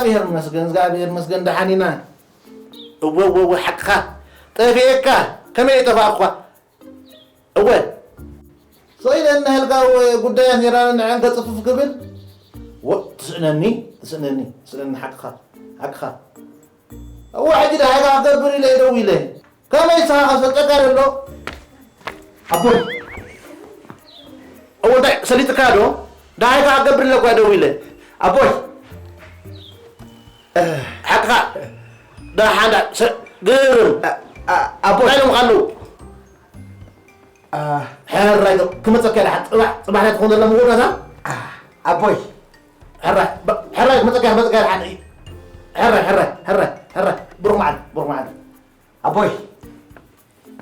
እግዚኣብሔር ይመስገን፣ እግዚኣብሔር ይመስገን፣ ደሓን ኢና። እወ፣ እወ፣ እወ፣ ሓቅኻ። ጠፊኤካ፣ ከመይ ጠፋእኳ? እወ። ሰኢለ እናሃልካ፣ እወ፣ ጉዳያት ኔራና ንዐን ከጽፍፍ ክብል። ወ-፣ ትስእነኒ፣ ትስእነኒ፣ ትስእነኒ፣ ሓቅኻ፣ ሓቅኻ። እወ፣ ሕጂ ደሓን ክገብር ኢለ ደው ኢለ። ከመይ ንስኻ ከሰልጠካ ዘሎ? ኣቦይ። እወ፣ እንታይ ሰሊጥካ ዶ? ደሓን ክገብር ኢለ እኳ ደው ኢለ። ኣቦይ። ሓቅኻ። ደሓን ዳ-፣ ሰ-፣ ግርም። ኣ-፣ ኣ-፣ ኣቦይ። እንታይ ኢሎም ካሉ? ኣ-፣ ሕራይ ዶ ክመጸካ ደሓን ጽባሕ፣ ጽባሕ ናይ ትኾን ዘላ ምውዳታ? ኣ-፣ ኣቦይ። ሕራይ፣ ብ-፣ ሕራይ ክመጸካ፣ ክመጸካ ደሓን። ሕራይ፣ ሕራይ፣ ሕራይ፣ ሕራይ። ብሩኽ መዓልቲ፣ ብሩኽ መዓልቲ። ኣቦይ።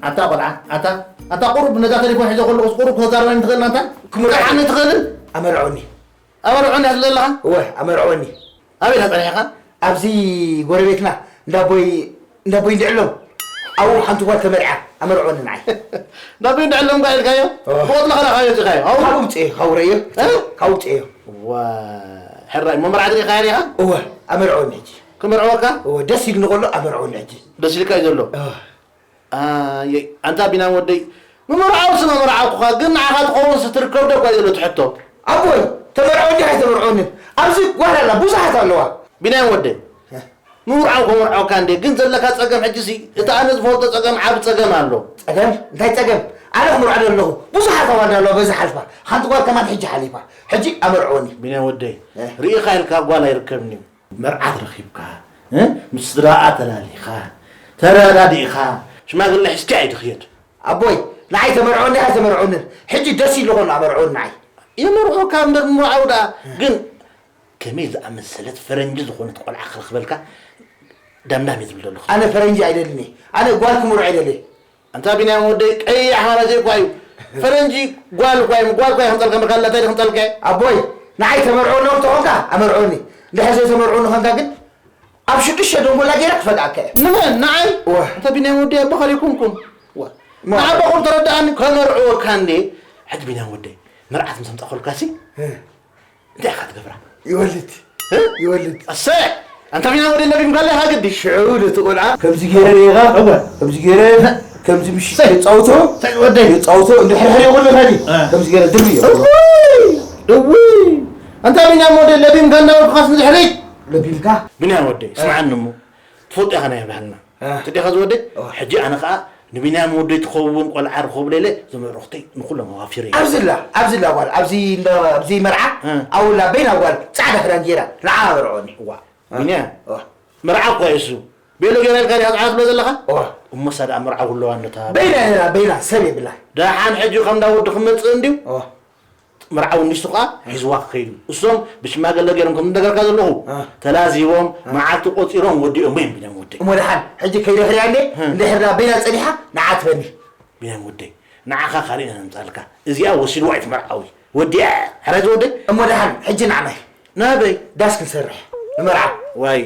ኣታ ቆልዓ፣ ኣታ፣ ኣታ ቁሩብ ነዛ ቴሌፎን ሒዘ ከለኹስ ቁሩብ ከተዛርበኒ ትኽእል ኣንታ? ክምርዓኒ ትኽእልን? ኣመርዖኒ። ኣመርዖኒ እያ ትብል ዘለኻ? እወ፣ ኣመርዖኒ። ኣበይ ኢኻ ጸኒሕካ? ኣብዚ ጎረቤትና እንዳቦይ፣ እንዳቦይ እንድዕሎም ኣብኡ ሓንቲ ጓል ተመርዓ፣ ኣመርዖኒ ንዓይ። እንዳቦይ እንድዕሎም ጓል ኢልካዮ? እወ። ብቆጽሊ ከላኻዮ ኢኻዮ? ኣብኡ? ካብኡ ምጽኤ፣ ካብኡ ረእዮ? እ? ካብኡ ምጽኤዮ። ዋ፣ ሕራይ፣ እሞ መርዓት ርኢኻያ ዲኻ? እወ፣ ኣመርዖኒ ሕጂ። ክምርዕወካ? እወ፣ ደስ ኢሉኒ ከሎ ኣመርዖኒ ሕጂ። ደስ ኢልካ እዩ ዘሎ? እወ። ኣየ፣ ኣንታ ቢንያም ወደይ፣ ምምርዓውስ መምርዓውኩኻ፣ ግን ንዓኻ ትኸውን ስትርከብ ዶ እኳ እዩ ዘሎ እቲ ሕቶ? ኣቦይ፣ ተመርዖ እንዲኻ ኣይተመርዖንን። ኣብዚ ጓል ኣላ፣ ብዙሓት ኣለዋ። ቢንያም ወደይ፣ እ። ምምርዓው ከመርዖካ እንዴ፣ ግን ዘለካ ጸገም ሕጂሲ፣ እቲ ኣነ ዝፈልጦ ጸገም፣ ዓቢ ጸገም ኣሎ። ጸገም? እንታይ ጸገም? ኣነ ክምርዖ ዘለኹ፣ ብዙሓት ኣዋልድ ኣለዋ በዚ ሓልፋ። ሓንቲ ጓል ከማን ሕጂ ሓሊፋ። ሕጂ ኣመርዕወኒ። ቢንያም ወደይ፣ እ። ርኢኻ ኢልካ ጓል ኣይርከብን እዩ። መርዓት ረኺብካ፣ እ? ምስ ስድራኣ ተላሊኻ፣ ተረዳዲእኻ፣ ሽማግለ ሒዝካ እዩ ትኽየድ። ኣቦይ፣ ንዓይ ተመርዖኒ ኣይተመርዖንን፣ ሕጂ ደስ ኢሉ ኾን ኣመርዖኒ ንዓይ። የመርዖካ እምበር ምርዓው ደኣ፣ ግን ከመይ ዝኣመሰለት ፈረንጂ ዝኾነት ቆልዓ ክረኽበልካ ዳምዳም እየ ዝብል ዘለኹ። ኣነ ፈረንጂ ኣይደልን እየ። ኣነ ጓል ክምርዖ ኣይደልን። ኣንታ ቢንያም ወደይ፣ ቀይሕ ማለት እኳ እዩ። ፈረንጂ ጓል እኳ እዩ፣ ጓል እኳ እዩ ከምጸልካ፣ እምበርካ ኣላ እንታይ ድዩ ከምጸልካ? ኣቦይ፣ ንዓይ ተመርዖ ኣለኹ ተኾንካ፣ ኣመርዖኒ። እንድሕር ዘይተመርዖኒ ኾንካ ግን፣ ኣብ ሽዱሽተ ደንጎላ ገይረ ክፈድኣካ እየ። ንመን? ንዓይ? እወ። ኣንታ ቢንያም ወደይ፣ ኣቦኻ ኣይኮንኩን። ዋ። ማ- ንዓባኹም ተረድኣኒ፣ ከመርዕወካ እንዴ? ሕጂ ቢንያም ወደይ፣ መርዓት ምስ ኣምጻእኩልካሲ፣ እ። እንታይ ኢኻ ትገብራ? ይወልድ። እ? ይወልድ። ኣሰይ! ኣንታ ቢንያም ወደይ ለቢምካ ኣለኻ ግዲ። ሽዑ ነቲ ቆልዓ ከምዚ ገይረ ርኢኻ፣ እወ። ከምዚ ገይረ፣ ከምዚ ምሽ ሰይ! የጻውቶ፣ ሰይ ወደይ! የጻውቶ፣ እንድሕር ሕርዮ ወለኻ ዲ? እ። ከምዚ ገይረ ድርብዮ። እውይ! እውይ! ኣንታ ቢንያም ወደይ ለቢምካ እንዳበልኩኻስ ንድሕሪት! ለቢምካ? ቢንያም ወደይ፣ እ። ስምዓኒ እሞ። ትፈልጦ ኢኻ ናይ ባህልና። እ። ትዲኻ ዝወደይ? እወ። ሕጂ ኣነ ኸኣ ንቢንያም ወደይ ትኸውን ቆልዓ ርኸብለ ኢለ ዘመርዕኹተይ ንኹሎም ኣዋፊረ እየ። ኣብዚ ኣላ፣ ኣብዚ ኣላ ጓል፣ ኣብዚ እንዳ፣ ኣብዚ መርዓ፣ እ። ኣብኡ ኣላ በይና ጓል ጻዕዳ ክዳን ጌራ፣ ንዓ ኣመርዖኒ። እዋ። እ። ቢንያም፣ እወ። መርዓ እኮ እዩ እሱ። ቤሎ ጌራ ኢልካ ዲኻ ጻዕዳ ትብሎ ዘለኻ? እወ። እሞሳ ደኣ መርዓ ክህልዋ እንዶ ተባብዕ። በይና እያ፣ በይና ሰብ የብላን። ደሓን ሕጂ ከም እንዳ ወዲ ክመጽእ እንድዩ? እወ። መርዓዊ ንሱ ኸኣ ሒዝዋ ክኸይድ እዩ። እሶም ብሽማግለ ገይሮም ከም ዝነገርካ ዘለኹ፣ እ። ተላዚቦም፣ እ። መዓልቲ ቆጺሮም ወዲኦም እዮም ቢንያም ወደይ። እሞ ደሓን፣ ሕጂ ከይደ ክሪኣ እንዴ? እ። እንድሕር ደኣ በይና ጸኒሓ፣ ንዓ ትበኒ። ቢንያም ወደይ፣ ንዓኻ ካልእ ኢና ነምጻልካ። እዚኣ ወሲድዋ እዩ እቲ መርዓዊ። ወዲኣ፣ ሕራይ ዝወደይ? እሞ ደሓን፣ ሕጂ ንዓናይ። ናበይ? ዳስ ክንሰርሕ። ንመርዓ። ዋይ።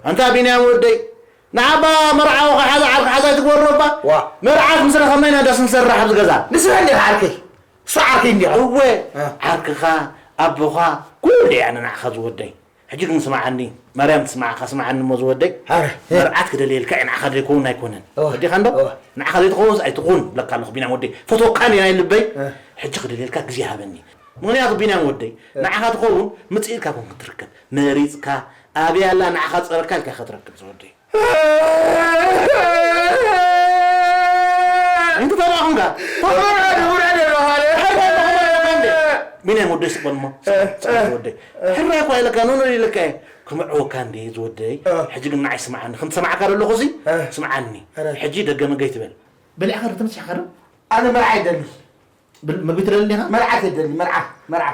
ኣንታ ቢንያም ወደይ፣ ንዓባ መርዓዊ ክሓዛ ዓርኪ ሓዛ ኣይትግበርኖ እባ። ዋ። መርዓ ምስ ረኸብና ኢና ዳስ ክንሰርሕ ኣብዚ ገዛ። ንስኻ እንዲኻ ዓርከይ። እሱ ዓርከይ እንዲኻ። እወ፣ እ። ዓርክኻ፣ ኣቦኻ፣ ኩሉ እየ ኣነ ንዓኻ ዝወደይ። ሕጂ ግን ስምዓኒ፣ ማርያም ትስምዓካ፣ ስምዓኒ እሞ ዝወደይ። ኣረ፣ እ። መርዓት ክደልየልካ እየ፣ ንዓኻ ዘይከውን ኣይኮነን። እወ። ወዲኻ እንዶ? እወ። ንዓኻ ዘይትኸውንስ ኣይትኹን እብለካ ኣለኹ ቢንያም ወደይ። ፈትወካ እንዲየ ናይ ልበይ። እ። ሕጂ ክደልየልካ ግዜ ሃበኒ። ምኽንያቱ ቢንያም ወደይ፣ እ። ንዓኻ ትኸውን ምጽኢትካ ኮን ክትርከብ። መሪጽካ፣ ኣበይ ኣላ ንዓኻ ጸረካ ኢልካ ኢኻ ትረክብ ዝወደይ። ኣይንተ ተባኹምካ? ተባኹምካ? ተባኹምካ? ቢንያም ወደይ ስቕ በል እሞ። ስቕ በል ወደይ። ሕራይ እኳ ኢለካ፣ ኖኖ ኢለካ እየ። ክምዕወካ እንዴ ዝወደይ? እ። ሕጂ ግን ንዓይ ስምዓኒ። ከም ዝሰማዕካ ዘለኹ እዚ እ። ስምዓኒ። ሕራይ። ሕጂ ደገ መገይ ትበል። በሊዕካ ዶ ተመሲሕካ ዶ? ኣነ መርዓ ይደሊ። ብል-፣ ምግቢ ትደሊ ዲኻ? መርዓት የደሊ፣ መርዓ፣ መርዓ።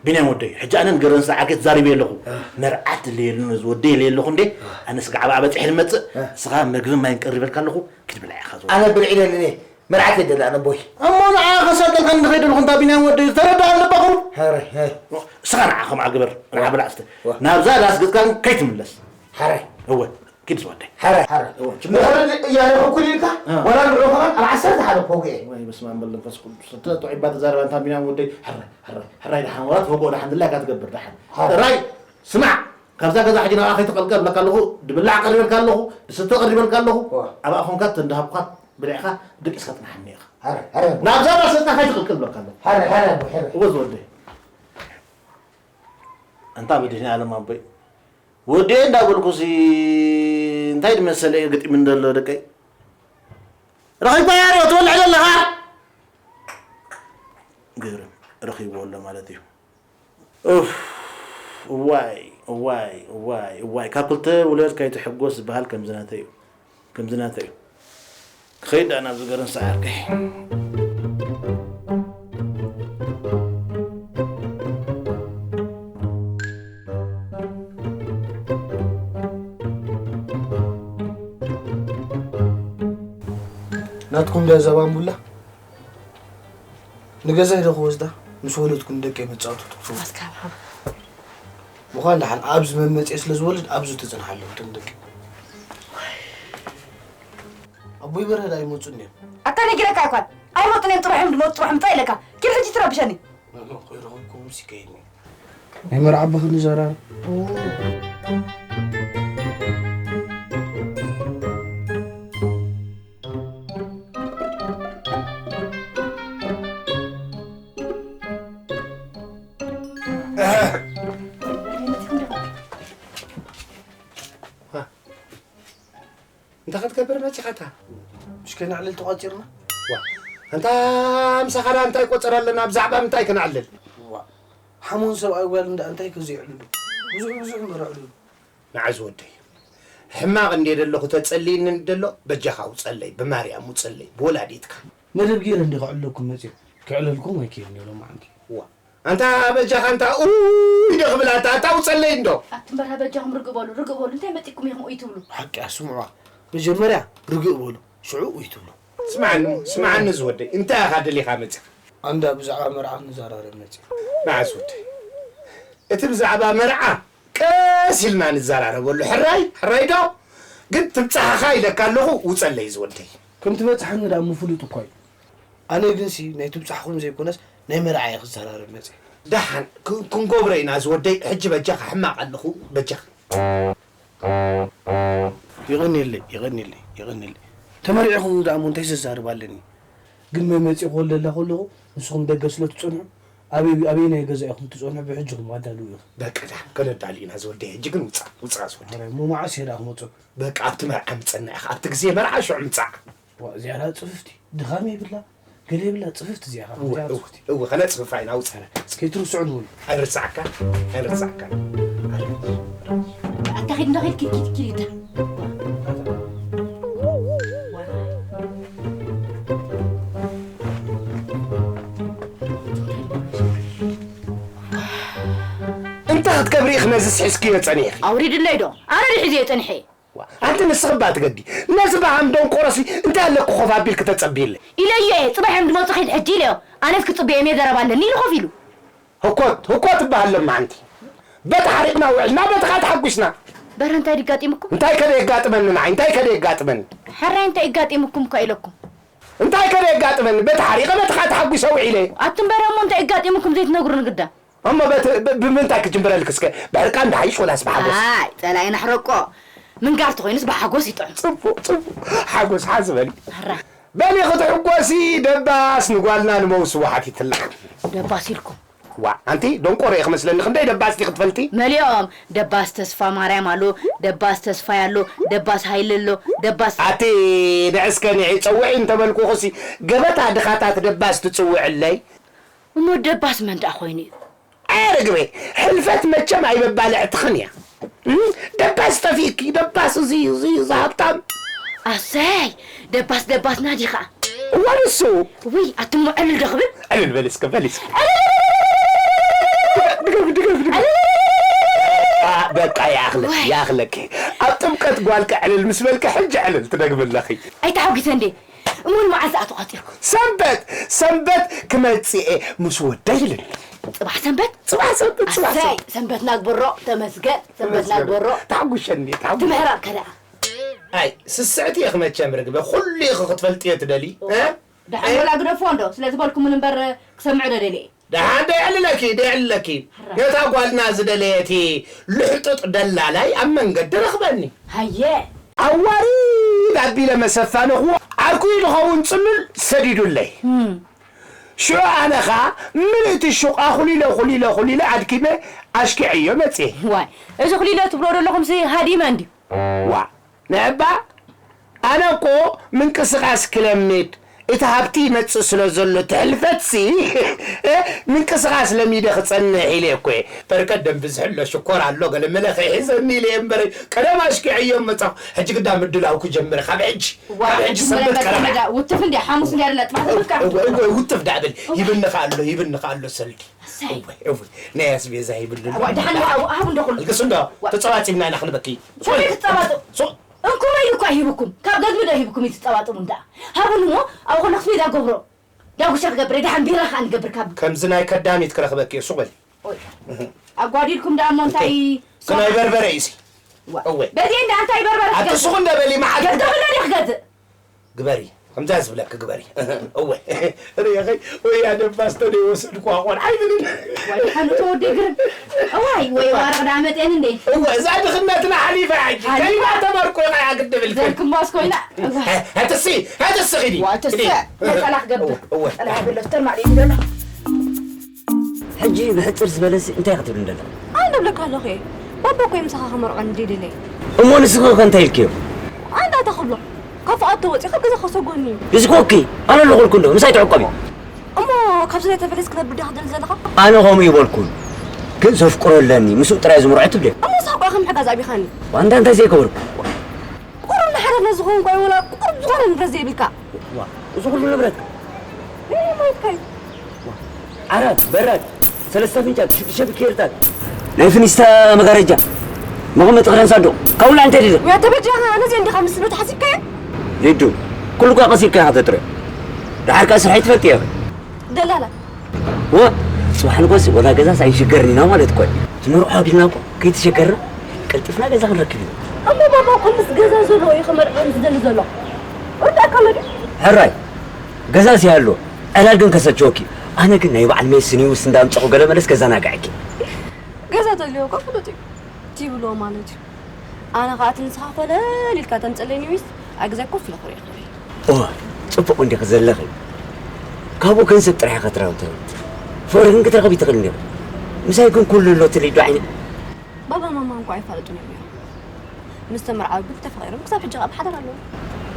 ቢንያም ወደይ፣ ሕጂ ኣነ ንገረን ስለ ዓርከይ ተዛሪበ ኣለኹ። እ። መርዓት ድለየሉ ነዚ ወደይ ኢለ ኣለኹ እንዴ? እ። ኣነ ስጋዕ ብኣ በጺሐ ልመጽእ፣ እ። ንስኻ ምግብን ማይን ቀሪበልካ ኣለኹ፣ ኪድ ብላዕ ኢኻ ዝወደይ። ኣነ ብልዒ ደሊ እኔ፣ መርዓት የደሊ ኣነ ቦይ። እሞ ንዓ ከሳጠልካ ንኸይድ ኣለኹ እንታ ቢንያም ወደይ፣ ተረዳእኒ እባ ኹም። ሀረ፣ ሀረ። ንስኻ ንዓ ከምኣ ግበር፣ ንዓ ዋ። ብላዕ እስተ። ዋ። ናብዛ ዳስ ገጽካ ግን ከይትምለስ። ሀረ። እወ። ኪድ ዝወደይ። ሐረ፣ ሐረ፣ እወ፣ ችግር ድሕሪ የለ። እያለ እኩል ኢልካ፣ እ። ወላ ንዑ ከማን ኣብ ዓሰርተ ሓደ ፎግኤ። ወይ በስመ ኣብ ወወልድ ወመንፈስ ቅዱስ። እተ ጥዑይ እባ ተዛረባ፣ እንታ ቢንያም ወደይ፣ ሕራይ፣ ሕራይ፣ ሕራይ፣ ደሓን፣ ወላ ትፎግኦ ደሓን፣ ድላይካ ትገብር፣ ደሓን። ሐረ። ሕራይ፣ ስማዕ፣ ካብዛ ገዛ ሕጂ ናብኣ ከይትቐልቀል እብለካ ኣለኹ። ድብላዕ ቀሪበልካ ኣለኹ፣ ድስተ ቀሪበልካ ኣለኹ። እዋ። ኣብኣ ኾንካ እተን ድሃብኩኻ ብሊዕኻ ደቂስካ ጽናሓኒ ኢኻ። ኣረ፣ ኣረ። ናብዛ ዳስ እታ ከይትቐልቀል እብለካ ኣለኹ። ኣረ፣ ኣረ፣ ኣቦ፣ ኣረ። እወ ዝወደይ። ኣንታ መድህኒ ዓለም ኣቦይ። ወደይ እንዳበልኩሲ እንታይ ድመሰለ እዩ ግጥሚ እንደሎ ደቀይ። ረኺብካያ ዶ ትበልዕ ዘለኻ? ግርም፣ ረኺብዎ ኣሎ ማለት እዩ። ኡፍ፣ እዋይ፣ እዋይ፣ እዋይ፣ እዋይ፣ ካብ ክልተ ውለድ ከይትሕጎስ ዝበሃል ከምዚ ናተይ እዩ። ከምዚ ናተይ እዩ። ክኸይድ ደኣ ናብዚ ገረንሳ ዓርከይ። ናትኩም ድያ እዛ ባምቡላ? ንገዛይ ዶ ክወስዳ? ምስ ወለድኩ ንደቀይ መጻወቲ ትኽፍሉ። ኣስካብ ሃብ። ምዃን ደሓን ኣብዚ መመጽኤ ስለ ዝወልድ ኣብዚ ትጽንሓ ኣለዉ እቶም ደቂ። ኣቦይ በረድ ኣይመጹን እዮም። ኣታ ነጊረካ ኣይኳን። ኣይመጹን እዮም ጥርሖም ድመጹ ጥርሖም እንታይ ኢለካ? ኪድ ሕጂ ትረብሸኒ። መመ ኮይረኹም ኮምሲ ከይኒ። ናይ መርዓ ኣቦ ክንዘራረብ። እንታይ ክትገብር መጺኻታ? ምሽ ከነዕልል ተቋጺርና? ዋ፣ ኣንታ ምሳኻ ደኣ እንታይ ቆጸራ ኣለና? ብዛዕባ ምንታይ ከነዕልል? ዋ፣ ሓሞን ሰብኣይ ጓል እንዳ እንታይ ከዘይዕልሉ? ብዙሕ ብዙሕ እምበር ኣዕልሉ። መዓዝ ወደይ? ሕማቕ እንድየ ደለኹ ተጸልይኒ ደሎ፣ በጃኻ ውጸለይ፣ ብማርያም ውጸለይ፣ ብወላዲትካ። መደብ ገይረ እንዲ ከዕልለኩም መጽየ፣ ከዕለልኩም ኣይክእልን እየ ሎማዓንቲ። ዋ፣ ኣንታ በጃኻ ኣንታ ኡይ ዶ ክብል ኣታ፣ ኣታ ውጸለይ እንዶ። ኣቲ እምበራ በጃኹም ርግእ በሉ፣ ርግእ በሉ፣ እንታይ መጺእኩም ኢኹም ኡይ ትብሉ? ሓቂ ስምዑዋ፣ መጀመርያ ርግእ በሉ፣ ሽዑ ኡይ ትብሉ። ስምዓኒ፣ ስምዓኒ ዝወደይ፣ እንታይ ኢኻ ደሊኻ መጺኻ? ኣንዳ ብዛዕባ መርዓ ክንዘራረብ መጺእ። መዓስ ወደይ? እቲ ብዛዕባ መርዓ ቀስ ኢልና ንዘራረበሉ። ሕራይ፣ ሕራይ ዶ? ግን ትብጻሕኻ ኢለካ ኣለኹ፣ ውጸለይ ዝወደይ። ከም ትበጽሓኒ ደኣ ምፍሉጥ እኳ እዩ። ኣነ ግንሲ ናይ ትብጻሕኹም ዘይኮነስ ናይ መርዓ እየ ክዘራረብ መጺእ። ደሓን፣ ክ-፣ ክንገብሮ ኢና ዝወደይ። ሕጂ በጃኻ ሕማቕ ኣለኹ፣ በጃኻ። የቐንየለይ፣ የቐንየለይ፣ የቐንየለይ። ተመሪዕኹ ደኣ እሞ እንታይ ዘዛርብ ኣለኒ? ግን መመጺ ክወልደላ ከለኹ ንስኹም ደገ ስለ ትጸንሑ፣ ኣበይ፣ ኣበየናይ ገዛ ኢኹም ትጸንሑ ብሕጅኹም ኣዳልዉ ኢኹም። በቃ ደሓን ከነዳሉ ኢና ዝወደይ። ሕጂ ግን ውጻእ፣ ውጻእ ዝወደይ። ኣረ፣ እሞ መዓስ እየ ደኣ ክመጸኩም? በቃ ኣብቲ መርዓ ምጸና ኢኻ። ኣብቲ ግዜ መርዓ ሽዑ ምጻእ። ዋ፣ እዚኣ ደኣ ጽፍፍቲ። ድኻም የብላ፣ ገለ የብላ፣ ጽፍፍቲ እዚኣ ኸዓ። እወ፣ እዚኣ እወ፣ ጽፍፍቲ። እወ፣ ከነጽፍፋ ኢና፣ ውጻእ። ኣረ፣ ከይትርስዑ ንበሉ። ኣይንርስዓካ፣ ኣይንርስዓካ። ኣታ ኺድ፣ እንዳ ኺድ፣ ኪድ፣ ኪድ፣ ኪድ፣ ኪድ። እንታይ ክትገብሪ ኢኺ ነዚ ስሒዝክዮ ጸኒሕኺ? ኣውሪድለይ ዶ? ኣነ ድዩ ሒዘዮ ጸኒሐ? ዋ፣ ኣንቲ ንስኺ እባ ትገዲ። ነዚ በሃም ደንቆሮሲ እንታይ ኣለኪ ኮፍ ኣቢልኪ ተጸብይለይ? ኢለዮ እየ፣ ጽባሕ እዮም ዝመጹ ኺድ ሕጂ ኢለዮ። ኣነስ ክጽበዮም እየ ዘረባ ኣለኒ ኢሉ ኮፍ ኢሉ። ህኮት፣ ህኮት እበሃል ሎማዓንቲ። በቲ ሓሪቕና ውዕልና በቲ ኸኣ ተሓጒስና። በረ እንታይ ድጋጢምኩም? እንታይ ከ ደየጋጥመኒ ንዓይ? እንታይ ከ ደየጋጥመኒ? ሕራይ እንታይ ይጋጢምኩም እኳ ኢለኩም። እንታይ ከ ደየጋጥመኒ? በቲ ሓሪቐ በቲ ኸኣ ተሓጒሰ ውዒለ። ኣቱም በረ እሞ እንታይ ይጋጢምኩም ዘይትነግሩኒ ግዳ? እሞ በት-፣ ብ-፣ ብምንታይ ክጅምረልኪ እስከ? ብሕርቃን ድሓይሽ ወላስ ብሓጎስ? ኣይ፣ ጸላኢ ናሕረቆ። ምንጋር ተኾይኑስ ብሓጎስ ይጥዕም። ጽቡቕ፣ ጽቡቕ። ሓጎስ ሓዚ በሊ። ኣራ። በሊ ክትሕጎሲ ደባስ ንጓልና ንመውስቦ ሓቲትላ። ደባስ ኢልኩም? ዋ፣ ኣንቲ ደንቆሮ ኢኺ መስለኒ። ክንደይ ደባስ ዲኺ ትፈልጢ? መሊኦም። ደባስ ተስፋ ማርያም ኣሎ፣ ደባስ ተስፋይ ኣሎ፣ ደባስ ሃይለ ኣሎ፣ ደባስ ኣቲ ንዕስከ ንዒ ጸውዒ እንተበልኩኹሲ ገበታ ድኻታት ደባስ ትጽውዕለይ? እሞ ደባስ መን ደኣ ኮይኑ እዩ? ኣየ ርግበይ፣ ሕልፈት መቸም ኣይመባልዕትኽን እያ። እም፣ ደባስ ጠፊእኪ፣ ደባስ እዚ፣ እዚ፣ እዚ ሃብታም። ኣሰይ፣ ደባስ፣ ደባስ ናዲ ኸዓ። እዋ ንሱ። ውይ፣ ኣቱም ዕልል ዶ ክብል? ዕልል በሊ እስከ፣ በሊ እስከ። ድገሚ፣ ድገሚ፣ ድገሚ። አ፣ በቃ፣ ይኣኽለኪ፣ ወይ። ይኣኽለኪ። ኣብ ጥምቀት ጓልኪ ዕልል ምስ በልኪ፣ ሕጂ ዕልል ትደግሚ ኣለኺ። ኣይተሓጒሰ እንዴ? እሙን መዓልቲ ኣተቋጺርኩ። ሰንበት፣ ሰንበት ክመጽእ እየ ምስ ወደይ ኢሉኒ። ጽባሕ ሰንበት? ጽባሕ ሰንበት፣ ጽባሕ ኣሰይ፣ ሰንበት። ሰንበት ናግበሮ፣ ተመስገን፣ ሰንበት ተመስገን። ናግበሮ። ተሓጉሸኒ፣ ተሓጉ-፣ ትምሕራር ከደኣ። ኣይ፣ ስስዕቲ ኢኺ መቸም ርግበ፣ ኩሉ ኢኺ ክትፈልጥዮ ትደሊ፣ እ? ደሓን እ? ወላ ግደፍዎ እንዶ፣ ስለ ዝበልኩ ምን እምበር ክሰምዕ ዶ ደልየ? ደሓን ደየዕልለኪ፣ ደየዕልለኪ። ነታ ጓልና ዝደለየ እቲ ልሕጡጥ ደላላይ ኣብ መንገዲ ረኽበኒ። ሃየ። ኣዋሪድ ኣቢለ መሰፋንኹ ዓርኩ ዝኸውን ጽሉል ሰዲዱለይ። እም። ሽዑ ኣነ ኸኣ ምልእቲ ሹቕ ኣኹሊለ፣ ኹሊለ፣ ኹሊለ ኣድኪመ ኣሽኪዐዮ መጽየ። ዋይ፣ እዚ ኹሊለ ትብሎ ዘለኹምሲ ሃዲመ እንድዩ። ዋ፣ ንዕባ ኣነ እኮ ምንቅስቓስ ክለምድ፣ እቲ ሃብቲ ይመጽእ ስለ ዘሎ፣ እቲ ሕልፈትሲ፣ እ፣ ምንቅስቓስ ለሚደ ክጸንሕ ኢለ እኮ እየ። በርከት ደም ብዝሒ ኣሎ፣ ሽኮር ኣሎ፣ ገለ መለ ከይሕዘኒ ኢለ እየ እምበር፣ ቀደም ኣሽኪዐዮም መጻኹ። ሕጂ ግዳ ምድላው ክጀምር፣ ካብ ሕጂ፣ እዋ፣ ካብ ሕጂ ሕጂ ሰንበት መለስ ቀዳማይ። እንዳ ውትፍ እንድያ፣ ሓሙስ እንድያ ደላ፣ ጽባሕ ትብልካ። እወ፣ እወ፣ ውትፍ ዳብል፣ ይብንኻ ኣሎ፣ ይብንኻ ኣሎ ሰልዲ። ኣሰይ። እወ፣ እወ፣ ናይ ኣስቤዛ ይብልና። እዋ፣ ደሓን ሃቡ፣ ሃቡ እንዶ ኩሉ። ኣልግሱ እንዶ፣ እዋ። ተጸባጺብና ኢና ክንበኪ። ከመይ ክትጸባጽቡ? ሶ- እንኩመይ እኳ ሂብኩም፣ ካብ ገዝሚ ዶ ሂብኩም እዩ ትጸባጽቡ እንዳ? ሃቡኒ እሞ፣ ኣብኡ ከለኹ ስቤዛ ገብሮ። ዳጉሻ ክገብር፣ ደሓን ቢራ ከኣ ንገብር ካብ ከምዚ ናይ ከዳሚት ክረኽበኪ እየ፣ ሱቕ በሊ። ኦይ። ኣጓዲልኩም ደኣ እሞ እንታይ እንታይ? ሶ- ከናይ በርበረ እዩ ሲ። ዋ። እወ። በዚ እንዳ እንታይ በርበረ ኣቲ ትገዝእ? ሱቕ እንደ በሊ መዓልቲ ገዝእ እንደ- ብለኒ ክገዝእ። ግበሪ፣ ከምዛ ዝብለኪ ግበሪ። እወ። ርኢኸይ፣ ወይ ኣደባስተ ደይ ወሰድኳ ቆልዓ ኣይብልን። ወይ ሓንቲ ወዲ ግርም። እዋይ፣ ወይ ዋርቕ ደኣ መጤን እንዴ? እወ፣ እዛ ድኽነትና ሓሊፋ ሕጂ። ሓሊፋ። ከይና ተመርቆ ኢኻ ግድብል። ዘርክምባስ ኮይና። እዋይ። ሀ-፣ ሀትሲ፣ ሀትሲ ኺዲ። ዋ፣ ትስዕ። ኺዲ። ነጸላ ክገብር። እወ፣ እወ። ጸላ ብሎ ፍተር ማለት እዩ ዘሎ። ሕጂ ብሕጽር ዝበለሲ እንታይ ክትብል እንደላ? ኣነ እብለካ ኣለኹ እየ። ባባ እኮ እዩ ምሳኻ ክመርዖ እንዲድለይ። እሞ ንስኺ ከ እንታይ ኢልክዮ? ኣንታ እንታይ ክብሎ? ካብ ፍቓድ ተወፂኡ ካብ ገዛ ከሰጎኒ እዩ። እዚ ኮኪ፣ ኣነ ኣለኹልኩ እንዶ፣ ምሳይ ትዕቆቢ። እሞ ካብዚ ናይ ተፈለስ ክነብር ዲኻ ክትደሊ ዘለኻ? ኣነ ከምኡ ይበልኩን። ግን ዘፍቅሮ ኣለኒ፣ ምስኡ ጥራይ ዝምርዖ ትብሊ። እሞ ንስኻ እኮ ኢኻ ምሕጋዝ ኣቢኻኒ። ዋንታ እንታይ ዘይገበርኩ? ቁሩብ ንሓዳር ነዝኸውን እኳ ይወላ ቁሩብ ዝኾነ ንብረት ዘይብልካ። ዋ፣ እዚ ኩሉ ንብረት? እይ፣ ማለትካ እዩ። ዋ፣ ዓራት፣ በራድ፣ ሰለስተ ፍንጫል፣ ሽዱሽተ ብኬርታት፣ ናይ ፍኒስታ መጋረጃ፣ መቐመጢ ክዳን ሳንዱቕ፣ ካብ ውላዕ እንታይ ደለ? ያ ተበጃኻ፣ ነዚ እንዲኻ ምስ ንብረት ሓሲብካዮ? ሊዱ፣ ኩሉ እኳ ቀሲልካ ኢኻ ተጥርዮ። ደሓር ከኣ ስርሐይ ትፈልጥ ኢኻ። ደላላ። ወ፣ ጽባሕ ንጎስ ወላ ገዛስ ኣይንሽገርን ኢና ማለት እኮ እዩ። ትመርዖ ኣቢልና እኮ ከይተሸገርና ቀልጢፍና ገዛ ክንረክብ ኢና። እሞ ባባ እኮ ምስ ገዛ ዘለዎ እዩ ክመርዖ ዝደሊ ዘሎ። እርዳእካ መዲ? ሕራይ፣ ገዛስ ይሃሎ፣ ዕላል ግን ከሰልችወኪ። ኣነ ግን ናይ በዓል ሜስ ኒውስ እንዳምጻኹ ገለ መለስ ከዘናግዐኪ። ገዛ ተልዮ እኮ ፍሉጥ እዩ። ትብሎ ማለት እዩ። ኣነ ኸኣ እቲ ንስኻ ኮለል ኢልካ ተምጽለኒ ዊስ፣ ኣብ ገዛይ ኮፍ ኢለ ክሪኦ ክእል እየ። እወ፣ ጽቡቕ እንዲኺ ዘለኺ። ካብኡ ገንዘብ ጥራሕ ኢኻ ትረኽቢ ትኽእል። ፍቕሪ ግን ክትረኽቢ ትኽእል እንዲኺ። ምሳይ ግን ኩሉ ኣሎ ትሪዲ ዓይኒ። ባባ ማማ እንኳ ኣይፋለጡን እዮም ነይሮም። ምስ ተመርዓዉ ግን ተፋቒሮም ክሳብ ሕጂ ኸኣ ብሓዳር ኣለዉ።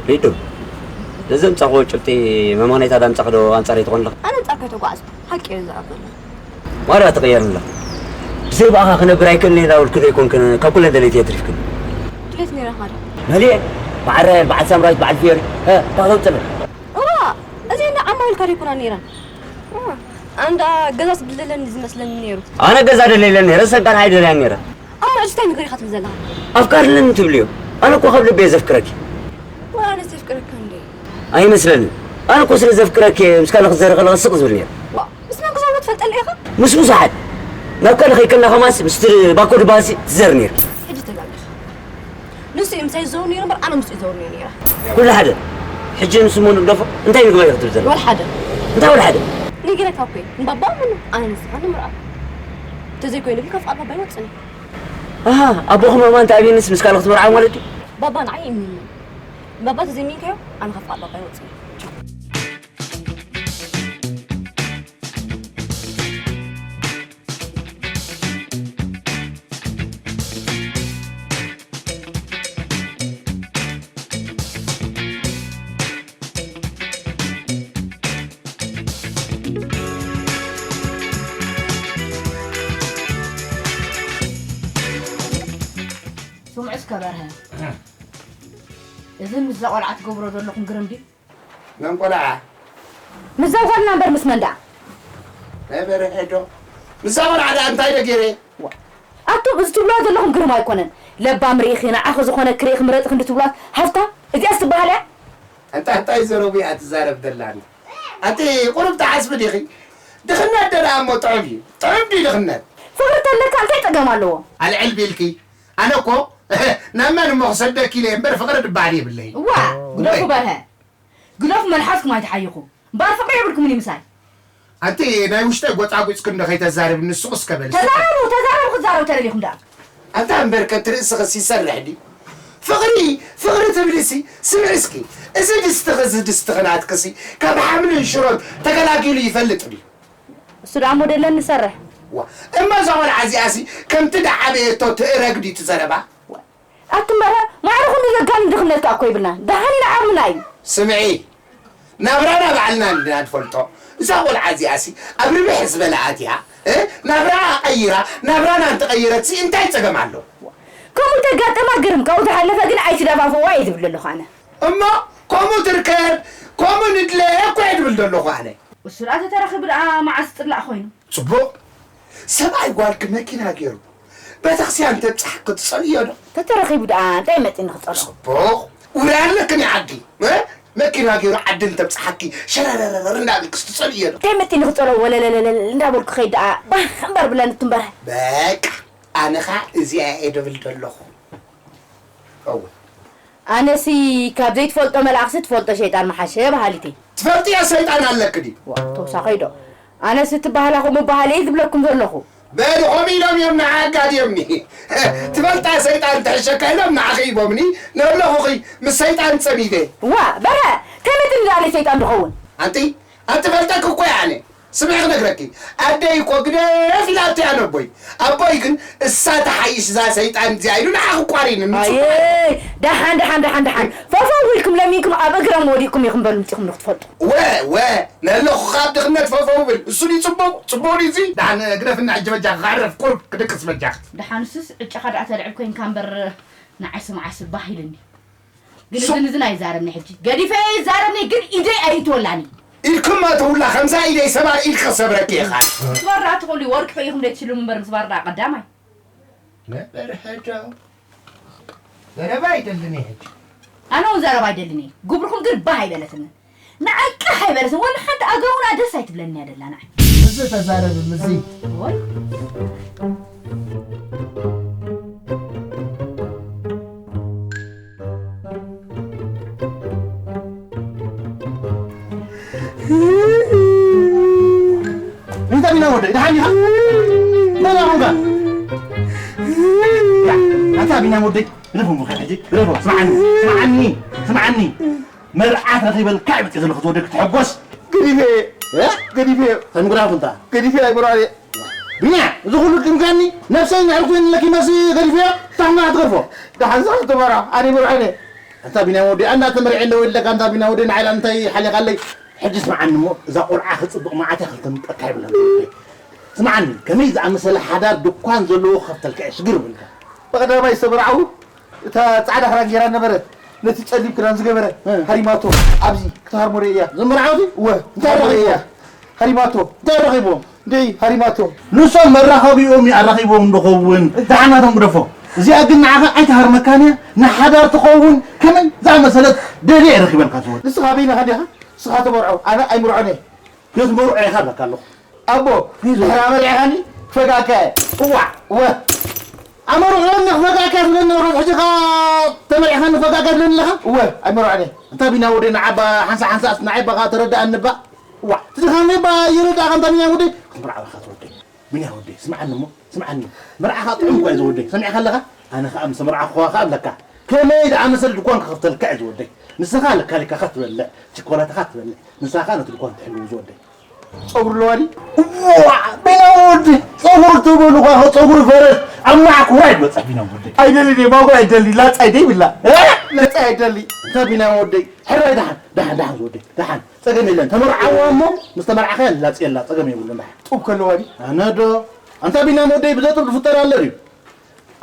ሪዱ፣ ነዚ ዘምጻኽዎ ጭብጢ መማነይታ ዳምጻኺ ዶ ኣንጻረይ ትኾን ኣለኺ? ኣነ ኣንጻርካ ኣይተጓዓዝኩ። ሓቂ እየ ዝዛረብ ዘለኹ። ዋላ ትቕየር ኣለኻ። ብዘይ ብኣኻ ክነብር ኣይክእልን እየ እናበልኩ ዘይኮንክን፣ ካብ ኩለን ደለይቲ እየ ኣትሪፍክን። ድሌት ነይራኻ ዶ? መሊኤ፣ በዓል ራሄል፣ በዓል ሳምራዊት፣ በዓል ፍዮሪ፣ እ፣ እንታይ ክተውፅእ? እዋ፣ እዚኤን ዓማዊልካ ዶ ኣይኮናን ነይረን? እዋ፣ ኣንዳ ገዛስ ድለለኒ ዝመስለኒ ነይሩ። ኣነ ገዛ ደለየለን ነይረ፣ ሰንቃን ኣይደለያን ነይረ። እሞ ሕጂ እንታይ ንገሪኻ ትብል ዘለኻ? ኣፍቃርኒ ትብልዮ? ኣነ እኮ ካብ ልበይ እየ ዘፍቅረኪ። ዋላ ኣነስ የፍቅረካ እንዴ? ኣይመስለንን። ኣነ እኮ ስለ ዘፍቅረኪ እየ ምስ ካልእ ክዘሪ ከለኻ ስቕ ዝብል ነይረ። ዋ፣ ምስ መን ክዘውሮ ትፈልጠኒ ኢኻ? ምስ ብዙሓት። ናብ ካልእ ከይከድና ከማንስ ምስቲ ባኮ ድበሃልሲ ትዘሪ ነይርኪ። ሕጂ ተጋጊኻ። ንሱ እዩ ምሳይ ዝዘውር ነይሩ እምበር ኣነ ምስኡ ይዘውር ነይሩ ነይረ። ኩሉ ሓደ። ሕጂ ንሱ እሞ ንግደፎ። እንታይ ንግበር ኢኺ ትብል ዘለኺ? ወላ ሓደ። እንታይ ወላ ሓደ? ነጊረካ እኮ እየ። ንባባ እመኖ፣ ኣነ ንስኻ ንምርኣው። እንተዘይኮይኑ ግን ካብ ፍቓድ ባባ ኣይወጽእን እየ። ኣሃ፣ ኣቦኹም ኣማን ተኣሚንስ ምስ ካልእ ክትምርዓው ማለት ድዩ? ባባ ንዓይ ይእምነኒ። ንባባ ተዘይሚንካዮ፣ ኣነ ካብ ፍቓድ ባባ ኣይወጽእን እየ። ስምዑ እስከ በርሀ፣ እዚ ምስዛ ቆልዓ ትገብሮ ዘለኹም ግርም ድዩ? መን ቆልዓ? ምስዛ ጓልና እምበር ምስ መን ደኣ? ናይ በርሀ ዶ? ምስዛ ቆልዓ ደኣ እንታይ ዶ ገይረ? ዋ፣ ኣቱም እዚ ትብልዋ ዘለኹም ግርም ኣይኮነን። ለባም ርኢኺ፣ ንዓኺ ዝኾነኪ ርኢኺ ምረጺ ክንዲ ትብልዋ፣ ሃፍታም እዚኣስ ትበሃል እያ? ኣንታ እንታይ ዘረቡ እያ ትዛረብ ዘላ? ኣንቲ ቁሩብ ትሓስቢ ዲኺ? ድኽነት ደኣ እሞ ጥዑም እዩ። ጥዑም ድዩ ድኽነት? ፍቕሪ ተለካ እንታይ ጸገም ኣለዎ? ኣልዕል ቢልኪ። ኣነ እኮ ናብ መን እሞ ክሰደኪ ኢለ እምበር ፍቕሪ ድበሃል የብለይን። እዋ፣ ግደፉ እምበይ። በርሀ። ግደፉ መልሓስኩም ኣይትሓይኹ። እምበኣር ፍቕሪ የብልኩምን እዩ ምሳይ። ኣንቲ ናይ ውሽጠ ጎጻጉጽ ክንዶ ከይተዛርብ ንስቑስ ከበል። ተዛረቡ፣ ተዛረቡ፣ ክትዛረቡ ተደሊኹም ደኣ። ኣንታ እምበርከ እቲ ርእስኽስ ይሰርሕ ድዩ? ፍቕሪ ፍቕሪ ትብልሲ ስምዒ እስኪ። እዚ ድስትኺ እዚ ድስትኺ ናትክሲ ካብ ሓምልን ሽሮን ተገላጊሉ ይፈልጥ ድዩ? እሱ ደኣ ሞዴለን ንሰርሕ። ዋ እማ እዛ ቆልዓ እዚኣሲ ከምቲ ደዓበየቶ ትእረግ ድዩ እቲ ዘረባ? ኣቲ እምበረ ማዕረ ኩሉ ዘጋንን ድኽነት ከኣ እኮ ይብልና። ደሓን ንዓርምና እዩ። ስምዒ ናብራና ባዕልና እንድና ንፈልጦ። እዛ ቆልዓ እዚኣሲ ኣብ ርብሕ ዝበለ ኣትያ እ ናብራኣ ቀይራ ናብራና እንተቐየረትሲ እንታይ ጸገም ኣሎ? ከምኡ ተጋጠማ ግርም ካብኡ ዝሓለፈ ግን ኣይትደፋፍዋ እየ ዝብል ዘለኹ ኣነ። እሞ ከምኡ ትርከብ ከምኡ ንድለ እኮ እየ ዝብል ዘለኹ ኣነ። እሱ ደኣ ተተረኺቡ ደኣ መዓስ ጽላእ ኮይኑ? ጽቡቕ ሰብኣይ ጓልኪ መኪና ገይሩ ቤተክርስትያን ተብጽሓኪ ትጸልእዮ ዶ? ተተረኺቡ ደኣ እንታይ መጺኒ ክጸልኦ? ጽቡቕ ውራይ ኣለክን ዓዲ እ? መኪና ገይሩ ዓዲ እንተብጽሓኪ ሸረረረር እንዳበልክስ ትጸልእዮ ዶ? እንታይ መጺኒ ክጸልኦ? ወለለለለል እንዳበልኩ ከይድ ደኣ ባህ እምበር ብለኒ ትንበረ። በቃ ኣነ ኸኣ እዚኣ እየ ድብል ዘለኹ። እወ ኣነሲ ካብ ዘይትፈልጦ መልኣኽሲ ትፈልጦ ሸይጣን ምሓሸ በሃሊት እየ። ትፈልጥዮ ሰይጣን ኣለኪ ድዩ? ዋእ ተውሳኸ እዩ ዶ? ኣነሲ እቲ ባህላኹም ምበሃለይ ዝብለኩም ዘለኹ። በሊ ከምኡ ኢሎም እዮም ንዓ ኣጋድዮምኒ። ትፈልጣ ሰይጣን ትሕሸካ ኢሎም ንዓኺ ሂቦምኒ። ንኣለኹኺ ምስ ሰይጣን ጸሚደ። ዋእ በርሀ ከመይ ትብሊ ኣነ ሰይጣን ዝኸውን? ኣንቲ ኣንቲ ፈልጠኪ እኮ እየ ኣነ። ስምዒ ክነግረኪ ኣደይ እኮ ግደፍ ኢላቶ እያ ነቦይ ኣቦይ ግን እሳ ትሓይሽ እዛ ሰይጣን እዚኣ ኢሉ ንዓኺ ቋሪኒ ምጽ ኣየ ደሓን ደሓን ደሓን ደሓን ፈፈው ኢልኩም ለሚንኩም ኣብ እግሮም ወዲቕኩም ኢኹም በሉ ምጺኹም ንክትፈልጡ ወ ወ ነለኹ ካብ ድኽነት ፈፈው ብል እሱ ድዩ ጽቡቕ ጽቡቕ ድዩ እዚ ደሓን ግደፍና ሕጂ በጃኺ ክዕረፍ ቁሩብ ክድቅስ በጃኺ ደሓንሱስ ዕጫኻ ደኣ ተልዕል ኮይንካ እምበር ንዓይ ስምዓሲ ባህ ኢልኒ ግን እዝን እዝን ኣይዛረብኒ ሕጂ ገዲፈ ይዛረብኒ ግን ኢደይ ኣይእትወላኒ ኢድክማ ተውላ ከምዛ ኢደይ ሰባር ኢድ ከሰብረኪ ኢኻ ትበራ ትኽእሉ ወርቂ ፈይኹም ደይ ትሽልሙ እምበር ምስ ባርዳ ቀዳማይ በርሀዶ ዘረባ ኣይደልን ሕጂ ኣነ እውን ዘረባ ኣይደልን እየ ግብርኹም ግን ባህ ኣይበለትንን ንዓይ ቃሕ ኣይበለትን ወላ ሓንቲ ኣጋውና ደስ ኣይትብለኒ እያ ደላ ንዓይ እዚ ተዛረቢ ምዚ ወይ انت بنا ودي دحان يا ماذا هو انت بنا ودي رفو مخي حجي رفو اسمعني اسمعني اسمعني مرعات رخيبة الكعبة إذا لخذ ودك تحبس قريبة قريبة تنقرا فنتا قريبة يا برالي ቢንያ እዚ ኩሉ ድምጋኒ ነብሰይ ንዕርቱ ንለኪ መሲ ገዲፍዮ ታና ትገርፎ ደሓን ዝኸፍቶ መራ ኣነ ብርዕነ ኣንታ ቢንያ ወዲ ኣና ተመርዒ ኣለዎ ኢለካ ኣንታ ቢንያ ወዲ ንዓይላ እንታይ ሓሊኻለይ ሕጂ ስምዓኒ እሞ እዛ ቆልዓ ክፅብቕ መዓት እያ ክተምጠካ ይብለን ስምዓኒ ከመይ ዝኣመሰለ ሓዳር ድኳን ዘለዎ ክኸፍተልካ እየ ሽግር ብልካ ብቐዳማይ ዝተመርዓዉ እታ ጻዕዳ ክዳን ጌራ ነበረት ነቲ ጸሊም ክዳን ዝገበረ ሃሪማቶ ኣብዚ ክትሃርሞ ርእያ ዝምርዓው እወ እንታይ ክትሃርሞ ርእያ ረኺብዎም ሃሪማቶ እንታይ ረኺብዎም ደይ ሃሪማቶ ንሶም መራኸቢኦም እዩ ኣራኺብዎም ዝኸውን ደሓናቶም ግደፎ እዚኣ ግን ንዓኻ ኣይትሃርመካን እያ ንሓዳር ትኸውን ከመይ ዝኣመሰለት ደልየ ረኺበልካ ዝወድ ንስኻ በይንኻ ዲኻ ንስኻ ተመርዖ ኣነ ኣይምርዖን እየ ክትምርዖ ኢኻ ኣለካ ኣለኹ ኣቦ ድሕሪ ኣመሪዕኻኒ ክፈጋካ እየ እዋዕ እወ ኣመርዕዮኒ ክፈጋካ ትብለኒ ኣለኻ ሕጂ ኸ ተመሪዕኻኒ ክፈጋካ ትብለኒ ኣለኻ እወ ኣይመርዕኒ እንታ ቢና ወደይ ንዓባ ሓንሳ ሓንሳ ንዓይ ባኻ ተረዳኣኒ ባ እዋዕ ትድኻኒ ባ ይረዳእኻ እንታ ቢና ወደይ ክትምርዓወኻ ትወደይ ቢና ወደይ ስምዓኒ እሞ ስምዓኒ መርዓኻ ጥዑም እኳ እዩ ዝወደይ ሰሚዕኻ ኣለኻ ኣነ ኸኣ ምስ ተመርዓኹኻ ኸኣ ኣለካ ከመይ ደኣ መሰል ድኳን ክኸፍተልካ እዩ ዝወደይ ንስኻ ለካሊካኻ ትበልዕ ችኮላታኻ ትበልዕ ንስኻ ነቲ ድኳን ትሕልው ዝወደይ ጸጉሪ ኣለዋ ድዩ? እዋ ቢና ወዲ ጸጉሪ ትብሉ ኳ ጸጉሪ ፈረስ ኣብ ማዕኩራ ይበጽሕ ቢና ወዲ ኣይደሊ ድየ ማጉ ኣይደሊ ላጻ ኣይደ ይብላ እ? ላጻ ኣይደሊ እንተ ቢና ወደይ ሕራይ ደሓን ደሓን ደሓን ዝወደይ ደሓን ጸገም የለን ተመርዓዋ እሞ ምስ ተመርዓኸ ላጽ የላ ጸገም የብሉን ደሓን ጡብ ከለዋ ድዩ? ኣነ ዶ ኣንታ ቢና ወደይ ብዘጥብ ዝፍጠር ኣሎ ድዩ?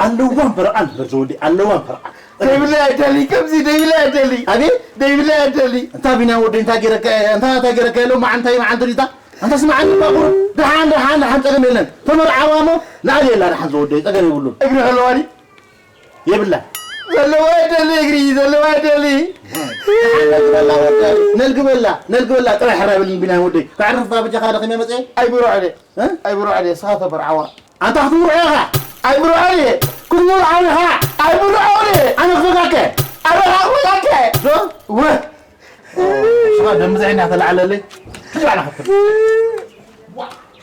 ኣለዋን በረቓን በርዘ ወዲ ኣለዋን በረቓን ደይብለ ኣይደሊ ከምዚ ደይብለ ኣይደሊ ኣቤት ደይብለ ኣይደሊ እንታ ቢና ወዲ እንታይ ገይረካ እየ እንታ እንታይ ገይረካ እየ ሎማዓ እንታይ መዓልቲ ዲታ ኣንታ ስምዓኒ ባቑር ደሓን ደሓን ደሓን ጸገም የለን ተመርዓዋ እሞ ንኣል የላ ደሓን ዝወደይ ጸገም የብሉን እግሪ ከለዋ ድዩ የብላ ዘለዋ ኣይደሊ እግሪ ዘለዋ ኣይደሊ ደሓን ነልግበላ ወደይ ነልግበላ ነልግበላ ጥራይ ሕራይ በልኒ ቢና ወደይ ከዕርፍ ባብጃኻ ደኺመ መጸ ኣይብሮ ዕደ ኣይብሮ ዕደ ስኻ ተመርዓዋ ኣንታ ክትምርዖ ኢኻ። ኣይምርዖን እየ። ክትምርዖን ኢኻ። ኣይምርዖን እየ። ኣነ ክፈጋከ። ኣነ ክፈጋከ። ዶ? ወ። ስኻ ደም ብዝሒ እናተላዕለለይ። ሕጂ ባዕላ ክትብል።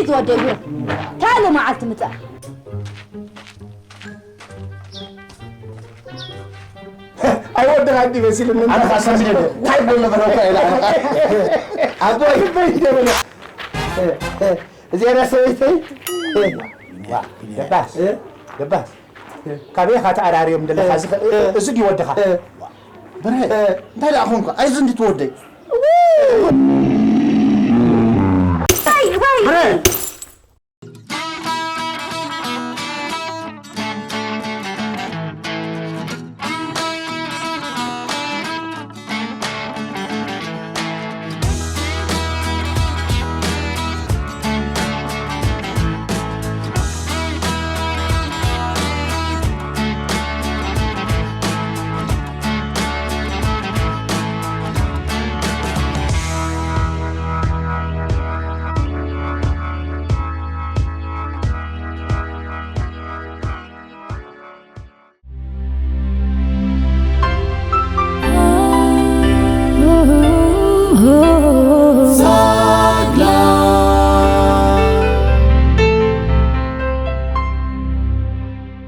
ሂድ ወደይ ብረ። ታሉ መዓልቲ ምጻእ። ኣይወድኻ እንዲ መሲልኒ። ኣነ ኸኣ ሰሚዐ እንደ እንታይ ይብሎ ነበረ እኮ ኢለ ኣነ ኸኣ። ኣቦይ፣ ኣቦይ ይደብለ። እዚኣ ዳ ሰበይተይ? ዋ፣ ደባስ፣ እ? ደባስ። ካበይ ኢኻ ተኣራርዮም ዘለኻ? እ፣ እዚ ኸ-፣ እ፣ እዚ ድዩ ወድኻ? እ። ብርሀ፣ እ። እንታይ ደኣ ኾንካ? ኣይዚ እንዲ ትወደይ። ወይ፣ ወይ። ብርሀ!